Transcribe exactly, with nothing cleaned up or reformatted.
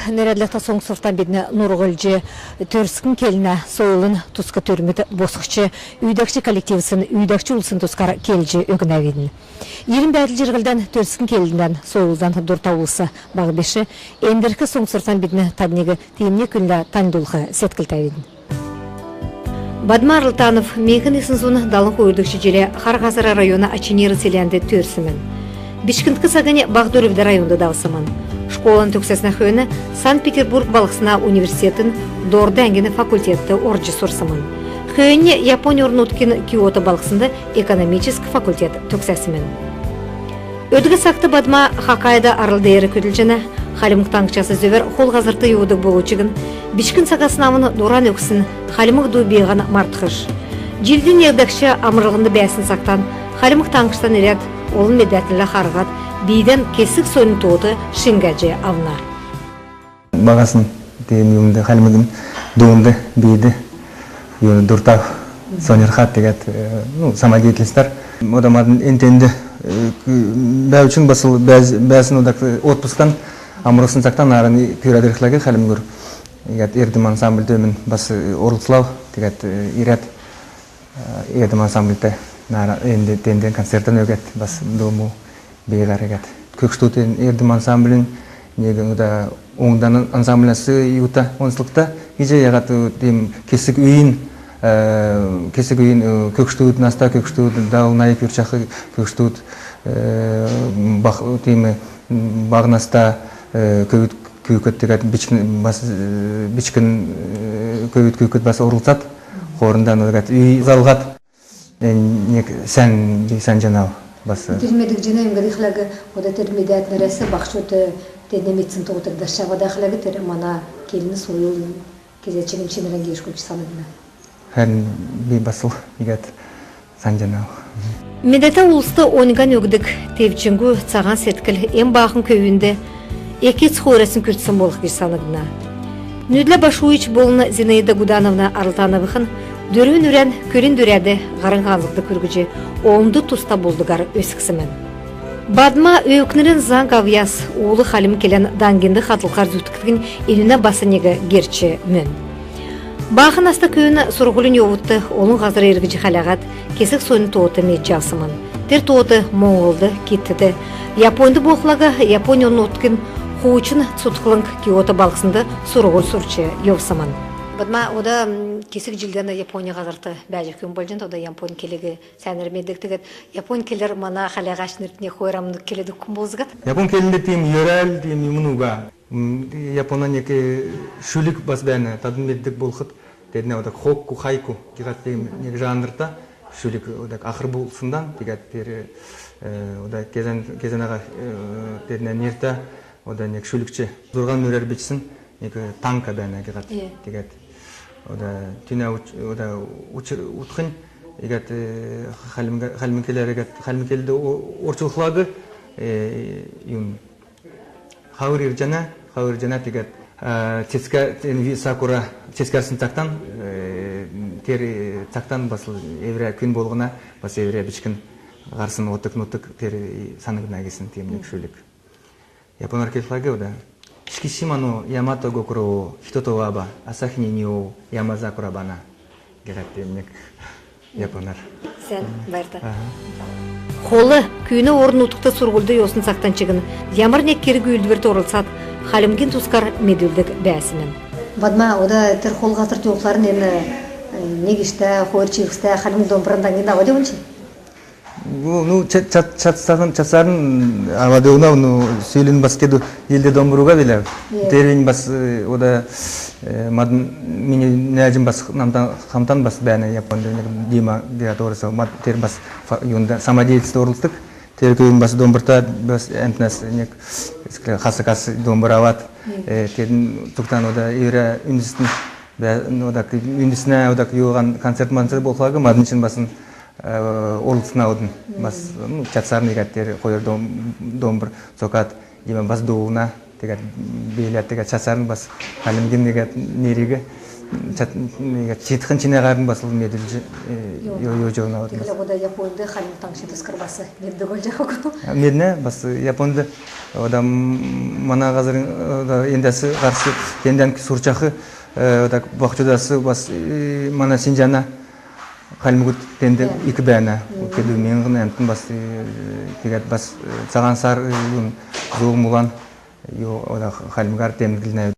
Нерәдлһтә соңсвртан бидн нурһлҗ төрскн келнә, сойлын туск төрмүд босхҗ, үүдәгч коллективсин, үүдәгч улсин тускар келҗ өгнәвидн. Ирм бәәдл-җирһлдән, төрскн келндән, сойлдан дурта улс баһ биш. Эндрк соңсвртан бидн тадниг тиим нег күүнлә таньлдулх седклтәвидн. Бадма Арлтанов миңһн йисн зун далн хойрдгч җилд Хар Һазра района Ачнр селәнд төрсмн. Бичкндк цагнь Баһ Дөрвд районд давсмн. Школан төгсәснә хөөн Санкт-Петербург балһсна университетин дорд әңгин факультетд орҗ сурсмн. Хөөннь Японь орн-нутгин Киото балһснд экономическ факультет төгсәсмн. Өдгә цагт Бадма Хоккайдо арл деер көдлҗәнә. Хальмг Таңһчас зөвәр хол һазрт йовдг болв чигн, бичкн цагасн авн дуран өгсн хальмг ду бииһән мартхш. Җилднь негдгч амрлһнд бәәсн цагтан Хальмг Таңһчтан ирәд, олн медәтнрлә харһад, бийдән кесг соньн тоот шиңгәҗ авна. Баһасн тиим юмнд, хальмгин дуунд, биид юн дурта, соньрхад, тегәд, э, ну, самодеятельностяр. Ода мадн эн-тэнд, э, к-, бәәв чигн, бас л бәәз-, бәәсн одак, э, отпусктан, амрлһсн цагтан нааран күрәд ирхләг Хальмгур. Тегәд «Эрдм» ансамбльд өмн бас, э, орлцлав, тегәд, э, ирәд, э, «Эрдм» ансамбльтә нааран энд-, тендән концертән өгәд, бас ду-му бииһәр иигәд. Көгшдүдин «Эрдм» ансамблин нег ода уңдан ансамбльнас юта, онцлгта гиҗ яһад, э, тиим кесг үйин, э, кесг үйин, э, көгшдүд, наста көгшдүд, далн найн күрчәх көгшдүд, э, баһ, тиим, м, баһ наста, э, көвүд күүкд, тегәд бичкн, бас, э, бичкн, э, көвүд күүкд бас орлцад, хоорндан тегәд үй залһад, э, нег сән, би санҗанав бас. Тер медгдҗәнә, юңгад гихлә, ода тер медәтнрәс баһчуд, э, теднә медсн тоотыг дасҗ авад гихлә, тер мана келн, сойл кезә чигн чинрән гешүлҗ сангдна. Хәрн би бас л иигәд санҗанав. Медәтә улст оньган өгдг, тевчңгү, цаһан седкл эн баахн көвүнд эк-эцк хойрасн күртсн болх гиҗ сангдна. Нүдлә Башуевич болн Зинаида Гудановна Арлтановихн дөрвн үрән көлинь дөрәд, һарин һанзһд күргҗ, олнд туста болдгар өсксмн. Бадма өвкнрин заң авъяс, ул хальмг келән даңгин хатлхар зүткдгнь энүнә бас нег герч мөн. Баахн наста көвүн сурһулин йовудт олн һазр эргҗ хәләһәд, кесг соньн тоот медҗ авсмн. Тер тоот Моңһлд, Китдт, Японьд болхла, Японь орн-нутгин хуучн цутхлң Киото балһснд сурһуль сурч йовсмн. Бадма, ода, м, кесг җилдән Японь һазрт бәәҗ өгхмн болҗана, ода японь келиг сәәнәр меддг, тегәд японь келәр мана хәләһәчнрт нег хойр амн келәд өгхмн болзгад. Японь келнд тиим йөрәл, тиим юмн уга. М, Япона нег, э, шүлг бас бәәнә, тадн меддг болхт, теднә одак хокку, хайку гиһәд, тиим нег жанрта шүлг, одак ахр болсндан, тегәд тер, э, ода кезән, кезәнәһән, э, теднә нертә, ода нег шүлгч зурһан мөрәр бичсн нег танка бәәнә гиһәд. Тегәд ода тиинә уч-, ода учр утхнь, иигәд, э, хальмг, хальмг келәр иигәд, хальмг келд о-, орчулхла, э, юн, хавр ирҗәнә, хавр ирҗәнә, тегәд, э, цецгә, тен ви сакура, цецгәрсн цагтан, э, тер, э, цагтан бас эврә күн болһна, бас эврә бичкн һарсн отг-нутг тер, э, сангдна гисн тиим нег шүлг. Японар келхлә, ода: «Шикисима но Ямато гокуро о хитото ваба асахи ни ниоу ямазакура бана», гиһәд, тиим нег японар. Сән, байрта. Аһа. Хол күүнә орн-нутгт сурһульд йовсн цагтан чигн ямр нег керг-үүлдврт орлцад, хальмгин тускар медүлдг бәәсмн. Бадма, ода тер хол һазрт йовхларн эн, э, нег иштә, хойр чивхстә хальмг домбран даңгин авад йовнч? Ну, ну, ча-, ча-, чадсарн, чадсарн авад йовнав, ну, сүүлин бас кедү йилд домбр уга биләв. Тер бийнь бас, э, ода, э, мадн, мини нәәҗм бас намтан, хамтан бас бәәнә Японд, нег Дима Гераторисов, мад тер бас фа-, юнд, самодеятельностьд орлцдг. Тер көвүн бас домбрта, бас әмтнәс нег хасгас домбр авад. Э, тедн цугтан ода эврә үндстн, бә-, ну, одак үндснә, одак юуһан концерт-манцерт болхла, мадн чигн бас, э, орлцнавидн. Бас, ну, чадсарн иигәд тер хойр дом-, домбр цокад, Дима бас дуулна, тегәд бииләд, тегәд чадсарн бас хальмгин иигәд нериг чад-, иигәд чидхн чинәһәрн бас л медүлҗ, э, йо-, йовҗ йовнавидн. Тиигхлә ода Японд Хальмг Таңһчин тускар бас меддг болҗахг. Меднә, бас Японд Ода мана һазрин, ода эндәс һарч, эндән сурчах, э, ода баһчудас бас, э, мана Синҗана хальмгуд тенд ик бәәнә. Кедү миңһн әмтн бас, э, тегәд бас, э, Цаһан Сар, э, юн, Зуг Мулан, ю, ода хальмгар темдглнә.